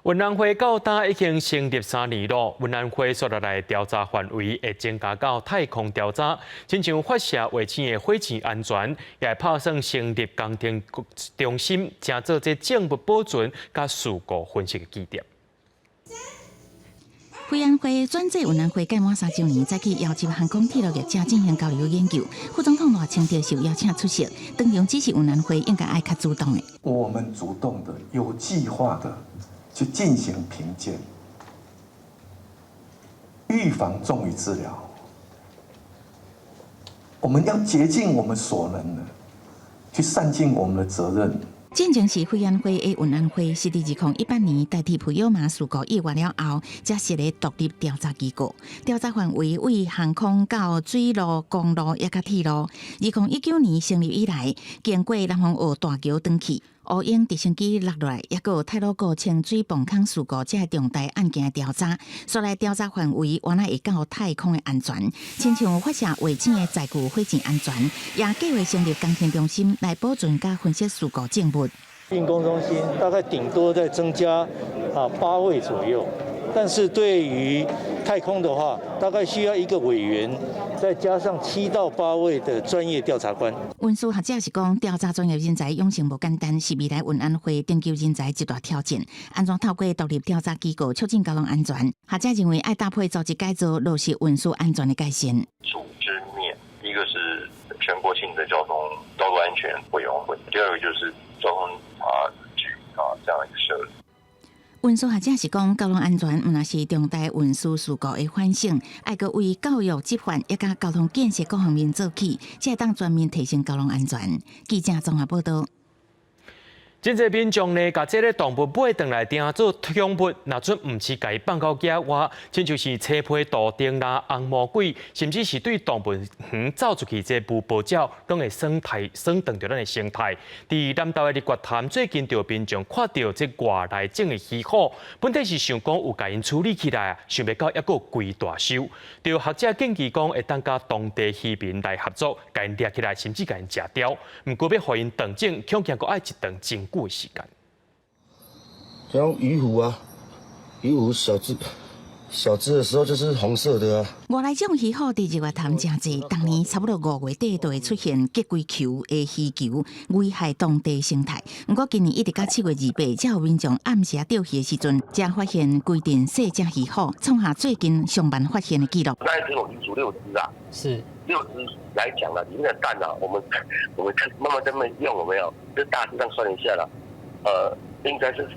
運安會到今已經成立3年咯，運安會紲落來調查範圍會增加到太空調查，親像發射衛星的火箭安全，也會拍算成立工程中心，成做這證物保存佮事故分析的基地。飛安會轉做運安會屆滿3週年，早起邀集航空鐵路業者進行交流研究。副總統賴清德受邀請出席，當場指示運安會應該愛較主動的。我們主動的、有計劃的去進行評鑑，預防重於治療。我們要竭盡我們所能的去善盡我們的責任。進前是飛安會的運安會，是佇2018年代替普悠瑪事故意外了後，才設立獨立調查機構，調查範圍為航空到水路、公路抑佮鐵路。2019年成立以來，經過南風澳大橋斷去、烏鷹直升機落來，抑閣有太魯閣清水泵孔事故，這重大案件調查，紲來調查範圍原來會到太空的安全，親像發射衛星的載具火箭安全，也計劃成立工程中心來保存佮分析事故證物。運工中心大概頂多再增加8位左右，但是對於太空的話，大概需要一個委員，再加上7到8位的專業調查官。運輸學者是講，調查專業人才養成無簡單，是未來運安會研究人才一大挑戰。按怎透過獨立調查機構促進交通安全？學者認為，愛搭配組織改造，落實運輸安全的界線。組織面，一個是全國性的交通道路安全委員會，第二個就是交通局這樣一個設立。運輸學者是講，交通安全毋但是重大運輸事故的反省，愛閣為教育執法以及交通建設各方面做起，才會當全面提升交通安全。記者綜合報道。真濟民眾呢，共這个動物買轉來當做寵物，若準毋是共伊放到野外，親像是青皮杜定啦、紅魔鬼，甚至是對動物園走出去這無保鳥，攏會損害損斷著咱的生態。佇南投的日月潭，最近就有民眾看著這外來種的魚虎，本底是想講有共𪜶處理起來啊，想袂到猶閣規大收。就學者建議講，會當佮當地漁民來合作，共𪜶掠起來，甚至共𪜶食掉。毋過欲予𪜶斷種，恐驚閣愛一段真久的時間。像魚虎啊，魚虎小隻小隻的時候就是紅色的啊。外來種魚虎佇日月潭誠濟，逐年差不多5月底就會出現結規球的魚球，危害當地生態。毋過今年一直到7月28，才有民眾暗時仔釣魚的時陣，才發現規陣細隻魚虎，創下最近上萬發現的紀錄。那一隻我魚煮六隻啊，是六隻來講啦，裡面的蛋啊，我們慢慢這麼用，有沒有？就大致上算一下啦，應該是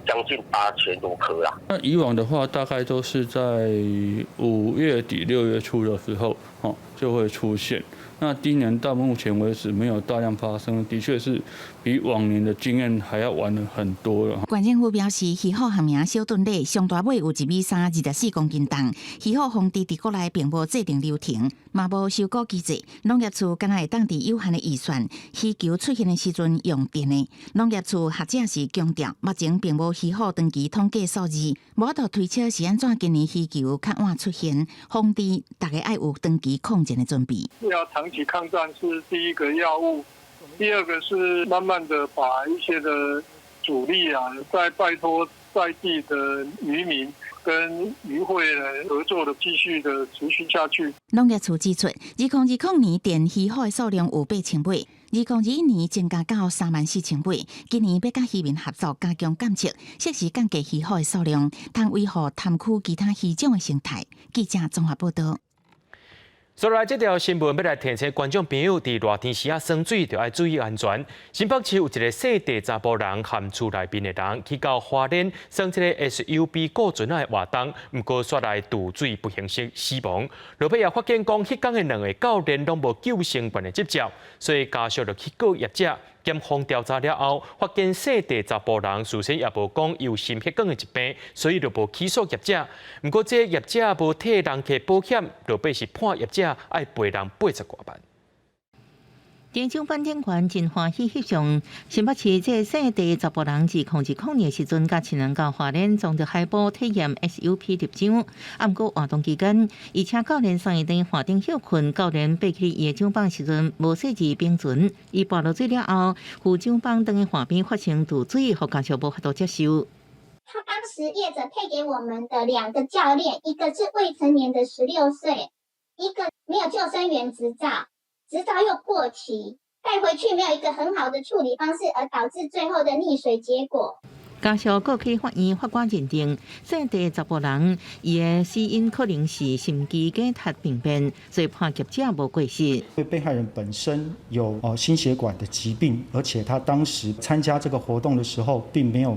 將近8000多顆啦。那以往的話，大概都是在5月底6月初的時候，哦，就會出現。那今年到目前為止沒有大量發生，的確是比往年的經驗還要晚了很多了。縣政府表示，魚虎學名小盾鯉，上大尾有1米3，24公斤重。魚虎防治佇國內並無制定流程，嘛無收購機制。農業處敢若會當佇有限的預算，魚球出現的時陣用電的。農業處學者是強調，目前並無魚虎長期統計數字，無法度推測是按怎今年魚球較晚出現，防治大家愛有長期抗戰的準備。要長期抗戰是第一個藥物，第二個是慢慢的把一些的主力啊，再拜託在地的漁民跟漁會來合作的，繼續的持續下去。農業處指出，2020年電魚虎的數量有8000尾，2021年增加到34000尾。今年欲佮漁民合作，加強監測，適時降低魚虎的數量，通維護潭區其他魚種的生態。記者綜合報道。所來這條新聞欲來提醒觀眾朋友，佇熱天時仔耍水，就愛注意安全。新北市有一个姓鄭查埔人含厝內面的人去到花蓮耍這个 SUP 過船仔的活動，毋過煞來墮水不幸死亡。落尾也發現講，彼工的兩个教練攏無救生員的執照，所以家屬就去告業者。檢方調查了後，發現姓鄭查埔人事先也無講有心血管的疾病，所以就無起訴業者。毋過這業者無替人客保險，落尾是判業者愛賠人80外萬。佇槳板頂懸真歡喜翕相，新北市這个姓鄭查埔人，2020年的時陣，佮親人到花蓮裝著海埔體驗 SUP 立槳。啊，毋過活動期間，伊請教練送伊佇岸頂歇睏，教練爬起伊的槳板時陣無設置冰船，伊跋落水了後，扶槳板轉去岸邊發生墮水，予家屬無法度接受。他當時業者配給我們的兩個教練，一個是未成年的16歲，一個沒有救生員執照。執照又過期，帶回去沒有一個很好的處理方式，而導致最後的溺水結果。家屬告去法院，法官認定，姓鄭查埔人，伊的死因可能是心肌梗塞病變，所以判業者無過失。被害人本身有心血管的疾病，而且他當時參加這個活動的時候，並沒有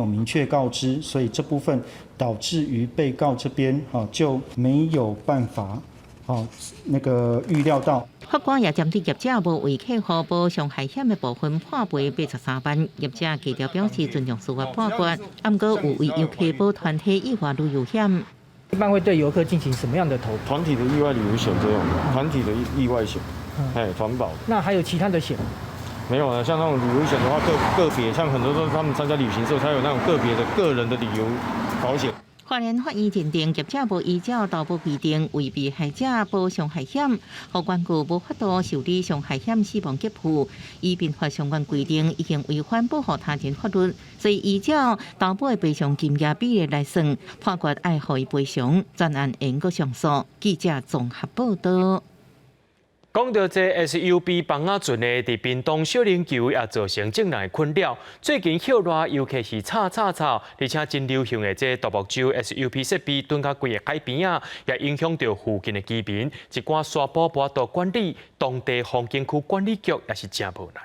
明確告知，所以這部分導致於被告這邊就沒有辦法。哦，那個預料到。法官也針對業者無為客戶保傷害險的部分判賠83萬，業者低調表示尊重司法判決，毋過有為遊客保團體意外旅遊險。一般會對遊客進行什麼樣的投？團體的意外旅遊險這種，團體的意外險，哎，團保。那還有其他的險？沒有啊，像那種旅遊險的話，個別，像很多都他們參加旅行社，才有那種個別的個人的旅遊保險。花蓮法院認定業者無依照投保規定為被害者保傷害險，予原告無法度受理傷害險死亡給付，依民法相關規定已經違反保護他人法律，所以依照投保的賠償金額比例來算，判決愛予伊賠償，專案會閣上訴。記者綜合報道。講到這 SUP 枋仔船呢，佇屏東小琉球也造成眾人的困擾。最近歇熱，尤其是吵吵吵，而且真流行的這獨木舟 SUP 設備，躉到規个海邊仔，也影響著附近的居民。一寡沙坡無法度管理，當地風景區管理局也是誠無奈。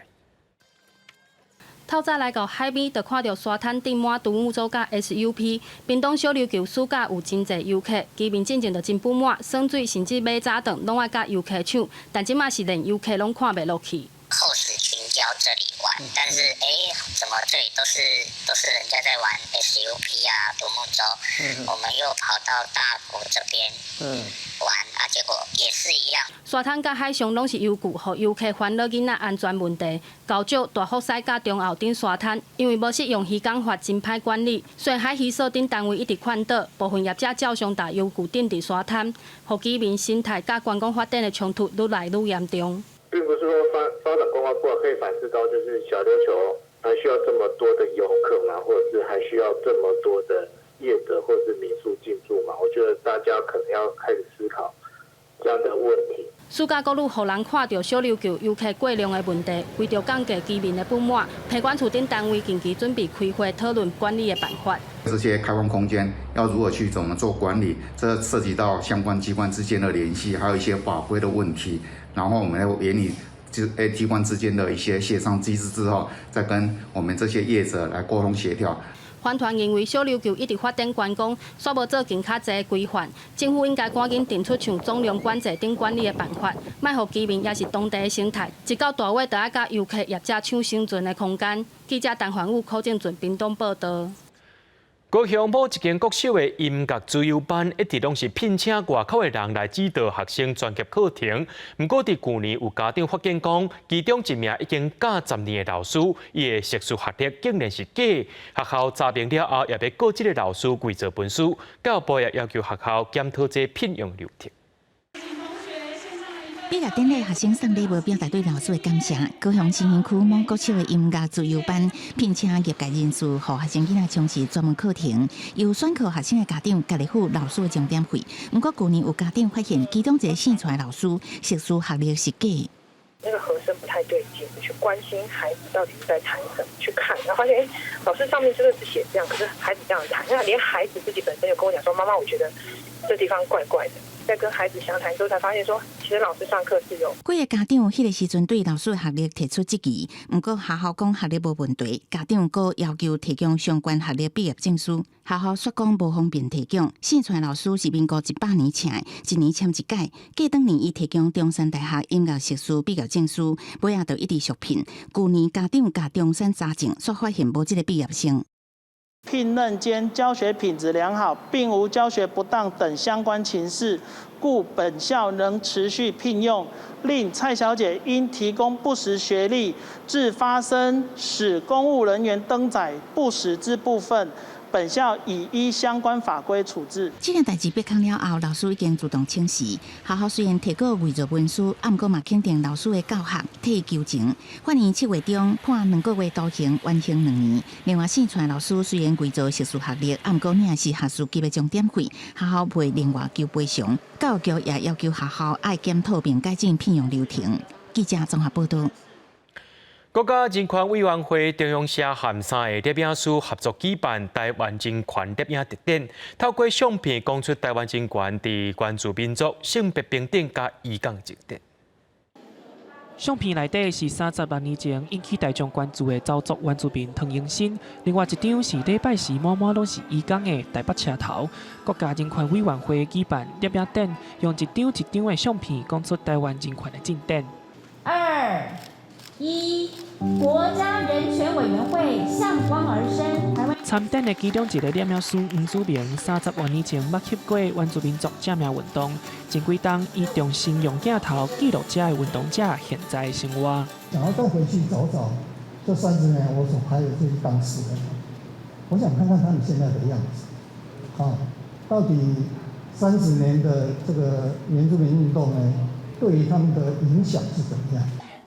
透早來到海邊，就看著沙灘頂滿獨木舟佮 SUP。屏東小琉球暑假有真濟遊客，居民進前就真不滿，耍水甚至買早頓，攏愛佮遊客搶，但這馬是連遊客攏看袂落去。厚實群礁這裡玩。但是哎，怎麼這裡都是人家在玩 SUP 啊、獨木舟，我們又跑到大埔這邊玩啊，結果也是一樣。沙灘佮海上攏是遊具，予遊客煩惱囡仔安全問題。高石、大福屎佮中澳頂沙灘，因為無適用漁港法，真歹管理。雖然海漁所等單位一直勸導，部分業者照常帶遊具擲佇沙灘，予居民生態佮觀光發展的衝突愈來愈嚴重。並不是說發展觀光不好，可以反思到就是小琉球還需要這麼多的遊客嗎？或者是還需要這麼多的業者或者是民宿進駐嗎？我覺得大家可能要開始思考這樣的問題。暑假閣愈予人看著小琉球遊客過量的問題，為著降低居民的不滿，體管處等單位近期準備開會討論管理的辦法。這些開放空間要如何去怎麼做管理？這涉及到相關機關之間的聯繫，還有一些法規的問題。然後我們要研擬就機關之間的一些協商機制之後，再跟我們這些業者來溝通協調。反團認為小琉球一直發展觀光，煞無做更較濟規範，政府應該趕緊定出像總量管制等管理的辦法，莫予居民抑是當地的生態，一到大尾就愛佮遊客業者搶生存的空間。記者陳環宇、柯正俊屏東報導。高雄某一間國小的音樂資優班，一直攏是聘請外口的人來指導學生專業課程。毋過佇舊年有家長發現講，其中一名已經教10年的老師，伊的碩士學歷竟然是假。學校查明了後，也欲告這个老師偽造文書。教育部也要求學校檢討這聘用流程。畢業典禮，學生送禮物表達對老師的感謝。高雄新興區某國小的音樂資優班聘請業界人士，予學生囡仔從事專門課程，由選課學生的家長家己付老師的鐘點費。毋過舊年有家長發現，其中一個姓蔡的老師碩士學歷是假。那個和聲不太對勁，去關心孩子到底是在彈什麼，去看，然後發現，哎，老師上面真的是寫這樣，可是孩子這樣彈，那連孩子自己本身有跟我講說，媽媽，我覺得這地方怪怪的。在跟孩子詳談之後，才發現說，其實老師上課是有幾个家長彼个時陣對老師的學歷提出質疑，毋過學校講學歷無問題，家長閣要求提供相關學歷畢業證書，學校煞講無方便提供。姓蔡老師是民國100年請的，一年簽一屆，過當年伊提供中山大學音樂碩士畢業證書，尾仔就一直續聘。舊年家長共中山查證，煞發現無這个畢業生。聘任間教學品質良好，並無教學不當等相關情事，故本校仍持續聘用。另蔡小姐因提供不實學歷，致發生使公務人員登載不實之部分，本校已依相關法規處置。這件代誌曝光了後，老師已經自動請辭。學校雖然提告偽造文書，毋過嘛肯定老師的教學，替伊求情。法院7月中判2個月徒刑，緩刑2年。另外，姓蔡老師雖然偽造碩士學歷，毋過領是學士級的鐘點費，學校袂另外求賠償。教育局也要求學校愛檢討並改進聘用流程。記者綜合報導。國家人權委員會中央社和三个攝影師合作舉辦台灣人權攝影特展，透過相片講出台灣人權佇原住民族、性別平等佮移工進展。相片內底是36年前引起大眾關注的鄒族原住民唐英新，另外一張是禮拜時滿滿攏是移工的台北車頭。國家人權委員會舉辦攝影展，用一張一張的相片講出台灣人權的進展。二一，國家人權委員會向光而生。台灣參展的其中一个攝影師黃祖明，30外年前目翕過原住民族正名運動，前幾冬伊重新用鏡頭記錄這的運動者現在的生活。想要再回去找找這30年我所拍的這些當事人，我想看看他們現在的樣子，啊，到底30年的這個原住民運動呢，對於他們的影響是怎麼樣？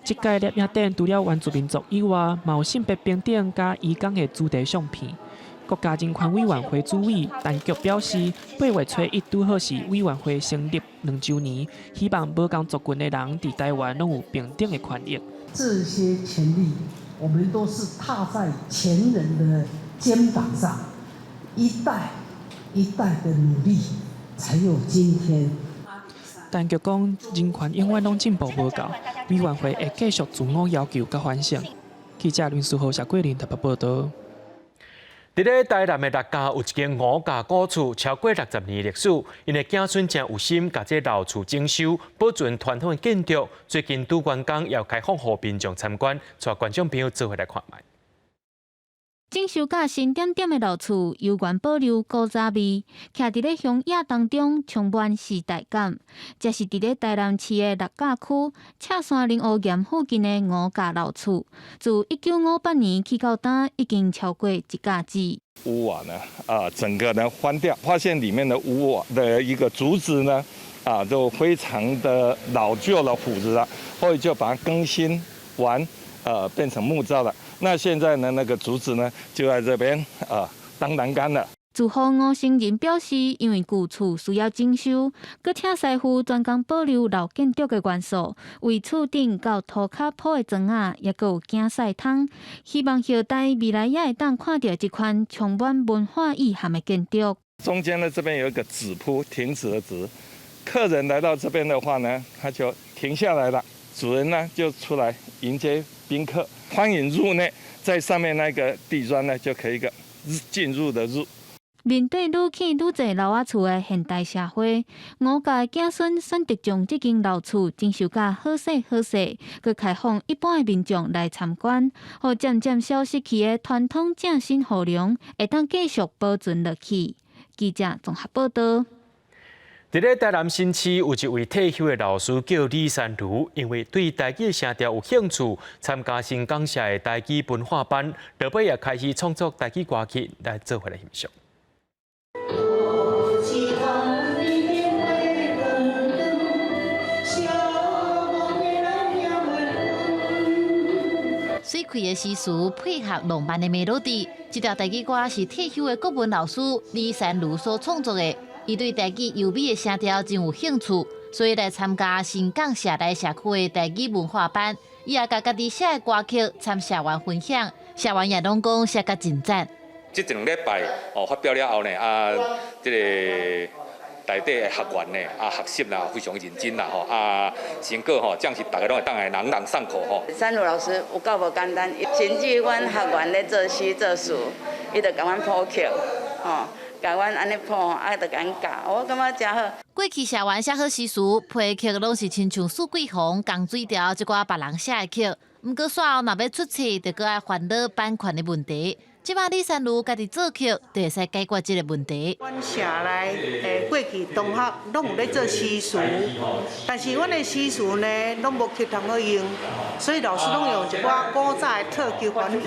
這屆攝影展除了原住民族以外，嘛有性別平等佮移工的主題相片。國家人權委員會主委陳菊表示，8月初1拄好是委員會成立2週年，希望無仝族群的人佇台灣攏有平等的權益。這些權利，我們都是踏在前人的肩膀上，一代一代的努力，才有今天。陳菊講，人權永遠攏進步無夠，委員會會繼續自我要求佮反省。記者林書豪、謝桂林台北報導。佇咧台南的六甲有一間吳家古厝，超過60年歷史，𪜶的子孫誠有心，共這老厝整修，保存傳統的建築。最近拄完工，也開放予民眾參觀，帶觀眾朋友做伙來看覓。整修甲新點點的老厝，猶原保留古早味，徛佇咧鄉野當中，充滿時代感。這是佇咧台南市的六甲區赤山仁烏岩附近的吳家老厝，自1958年起到今，已經超過一甲子。屋瓦呢，啊，整個呢翻掉，發現裡面的屋瓦的一個竹子呢，啊，都非常的老舊了，腐蝕了，所以就把它更新完，變成木造了。那現在呢，那個竹子呢，就在這邊啊當欄杆了。住戶吳成仁表示，因為舊厝需要整修，閣請師傅專工保留老建築的元素，為厝頂到塗跤鋪的磚仔，也閣有驚屎窗，希望後代未來也會當看著這款充滿文化意涵的建築。中間呢，這邊有一個止鋪，停止的止，客人來到這邊的話呢，他就停下來了，主人呢就出來迎接賓客，歡迎入內，在上面那個地磚呢就可以一個進入的入。面對愈起愈濟老仔厝的現代社會，吳家的子孫選擇將這間老厝整修甲好勢好勢，閣開放一般的民眾來參觀，予漸漸消失去的傳統正新雨龍會當繼續保存落去。記者綜合報道。佇咧台南新市有一位退休的老師叫李珊如，因為對台語聲調有興趣，參加新港社的台語文化班，落尾也開始創作台語歌曲來做伙來欣賞。水開的詩詞配合浪漫的 melody，這條台語歌是退休的國文老師李珊如所創作的。伊對台語優美的聲調真有興趣，所以來參加新港社內社區的台語文化班。伊也共家己寫的歌曲參社員分享，社員也攏講寫甲真讚。這一兩禮拜哦發表了後呢，啊，這個內底的學員呢，啊學習啦非常認真啦吼，啊成果吼，這樣是逐家攏會當來朗朗上口吼。珊如老師有夠無簡單，甚至阮學員咧做詩作詞，伊就共阮譜曲，吼。共阮按呢譜，啊，就共阮教，我感覺誠好。過去社員寫好詩詞，配曲攏是親像四季紅、江水調這寡別人寫的曲。毋過煞後若欲出冊，就閣愛煩惱版權的問題。這擺李珊如家己作曲，就會使解決這個問題。阮社內過去同學攏有咧做詩詞，但是阮的詩詞呢，攏無曲通好用，所以老師攏用一寡古早的套曲環境。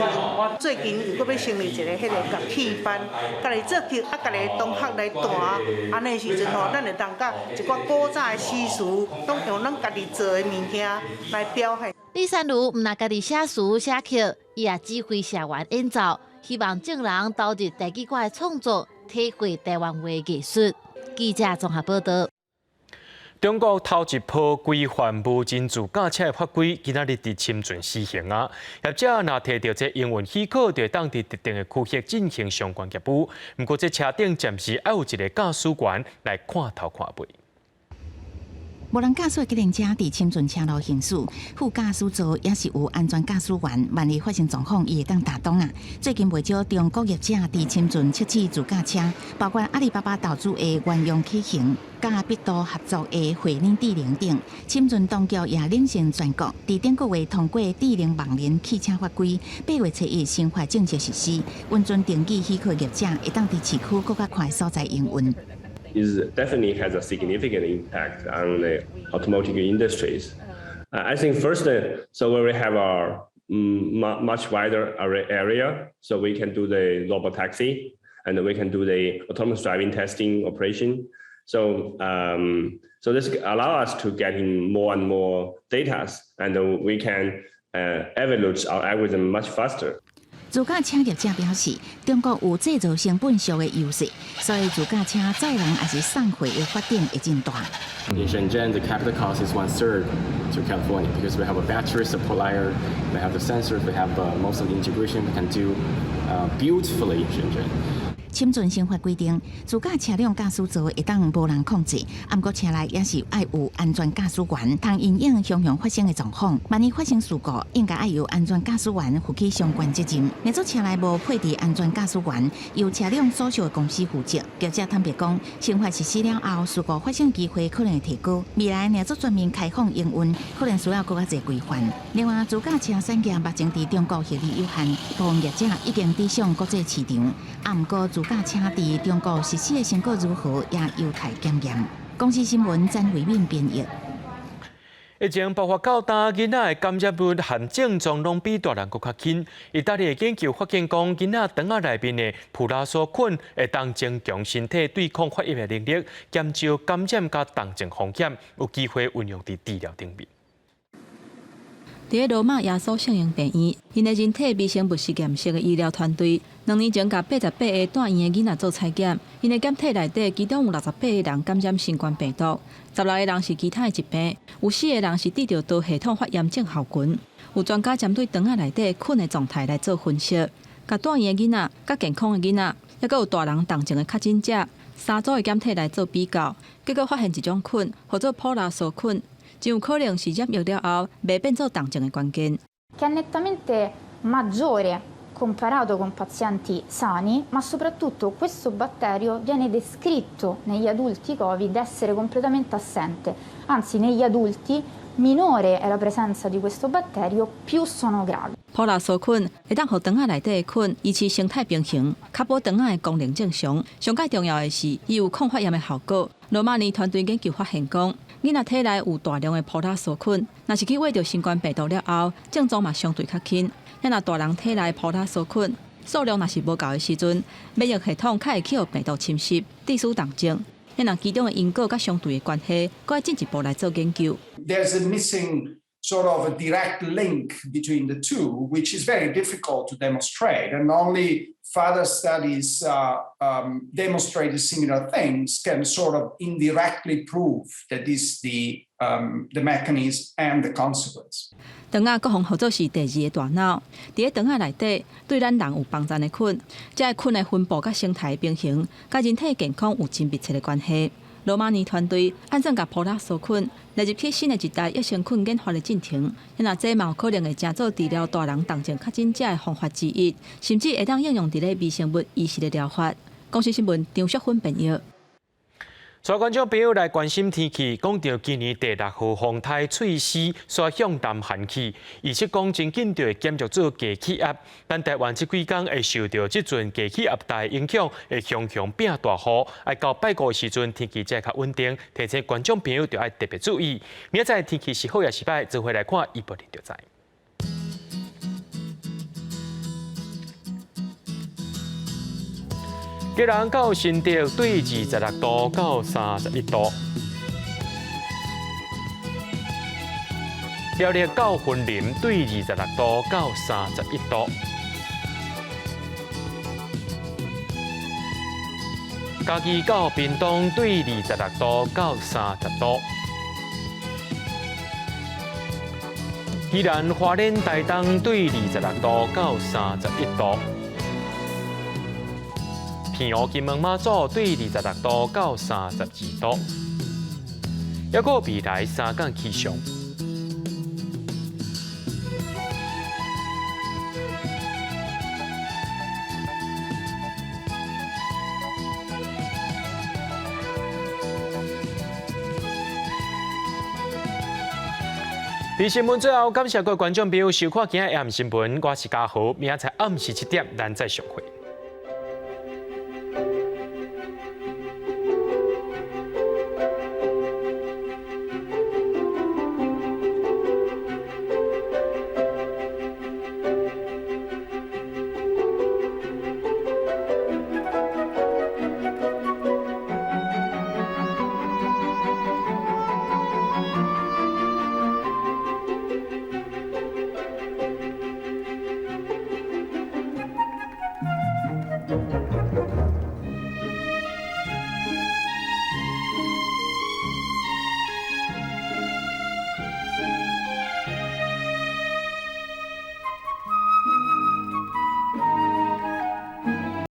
最近又閣欲成立一个彼个樂器班，家己作曲，啊，家己同學來彈，按呢時陣吼，咱會當共一寡古早的詩詞，攏用咱家己做的物件來表現。李珊如毋但家己寫詞寫曲，伊也指揮社員演奏。希望眾人投入台語歌的創作，體會台灣話藝術。記者綜合報道。中國頭一波規範無人自駕車的法規，今仔日佇深圳施行啊！業者若提著這營運許可，就會當佇特定的區域進行相關業務。毋過，這車頂暫時愛有一个駕駛員來看頭看尾。無人駕駛的計程車佇深圳車路行駛，副駕駛座也是有安全駕駛員，萬一發生狀況，伊會當打擋啊。最近袂少中國業者佇深圳測試自駕車，包括阿里巴巴投資的遠洋啟行、佮百度合作的慧能智能等。深圳當局也領先全國，佇頂個月通過智能網聯汽車法規，8月初一新法正式實施，允准登記許可業者會當佇市區閣較寬所在營運。 Is definitely has a significant impact on the automotive industries. I think first, so when we have a much wider area, so we can do the robotaxi and we can do the autonomous driving testing operation. So this allow us to getting more and more data, and we can evaluate our algorithm much faster. 自駕車業者表示，中國有製造成本俗的優勢，所以自駕車載人抑是送貨的發展會真大。 In Shenzhen, the capital cost is one third to California because we have a battery supplier, we have the sensors, we have most of the integration we can do beautifully in Shenzhen. 深圳新法規定，自駕車輛駕駛座會當無人控制，毋過車內也是愛有安全駕駛員，通因應常常發生的狀況。萬一發生事故，應該愛由安全駕駛員負起相關責任。若做車內無配置安全駕駛員，由車輛所屬的公司負責。業者坦白講，新法實施了後，事故發生機會可能會提高。未來若做全面開放營運，可能需要閣較濟規範。另外，自駕車產業目前佇中國獲利有限，部分業者已經轉向國際市場。毋過，自駕車佇中國實施的成果如何，也有待檢驗。公視新聞詹慧敏編譯。疫情爆發到今，囡仔的感染率和症狀攏比大人閣較輕。意大利的研究發現講，囡仔腸仔內面的普拉梭菌會當增強身體對抗發炎的能力，減少感染佮重症風險，有機會運用佇治療頂面。佇咧羅馬耶穌聖營病院，𪜶的人體微生物實驗室的醫療團隊，2年前共88個住院的囡仔做採檢，𪜶的檢體內底，其中有68個人感染新冠病毒，16個人是其他的疾病，有4個人是得著多系統發炎症候群。有專家針對腸仔內底菌的狀態來做分析，共住院的囡仔、佮健康的囡仔，抑閣有大人重症的確診者，三組的檢體來做比較，結果發現一種菌，號做普拉梭菌。真有可能是染疫了後袂變做重症的關鍵。 Che è nettamente maggiore comparato con pazienti sani, ma soprattutto questo batterio viene descritto negli adulti Covid essere completamente assente, anzi negli adulti minore è la presenza di questo batterio, più sono gravi. 普拉梭菌會當予腸仔內底的菌維持生態平衡，確保腸仔的功能正常。上蓋重要的是，伊有抗發炎的效果。羅馬尼團隊研究發現講，囡仔體內有大量的普拉梭菌，若是去秽著新冠病毒了後，症狀嘛相對較輕。若大人體內普拉梭菌數量若是無夠的時陣，免疫系統較會去予病毒侵襲，致使重症。若其中的因果佮相對的關係，閣愛進一步來做研究。 There's a missing sort of a direct link between the two, which is very difficult to demonstrate, and only further studies demonstrated similar things can sort of indirectly prove that this is the mechanism and the consequence. 腸仔閣予號做是第二個大腦，佇咧腸仔內底對咱人有幫贊的菌，這个菌的分布佮生態平衡，佮人體健康有真密切的關係。羅馬尼團隊按怎共普拉梭菌納入去新的一代益生菌研發的進程，若這嘛有可能會成做治療大人重症確診者的方法之一，甚至會當應用佇咧微生物移植的療法。公視新聞張淑芬編譯。所有觀眾朋友來關心天氣，講著今年第六號風颱翠絲煞向南韓去，預測講真緊就會減弱做低氣壓。咱台灣這幾工會受著這陣低氣壓帶影響，會常常變大雨。愛到拜五的時陣，天氣才會較穩定。提醒觀眾朋友著愛特別注意。明仔載天氣是好抑是䆀，做伙來看預報就知。基隆到新竹對26度到31度，苗栗到雲林對26度到31度，嘉義到屏東對26度到30度，宜蘭花蓮台東對26度到31度。澎湖金門馬祖對26度到32度，抑閣未來三工氣象。佇新聞最後，感謝各位觀眾朋友收看今仔日暗新聞，我是嘉豪，明仔載暗時7點，咱再相會。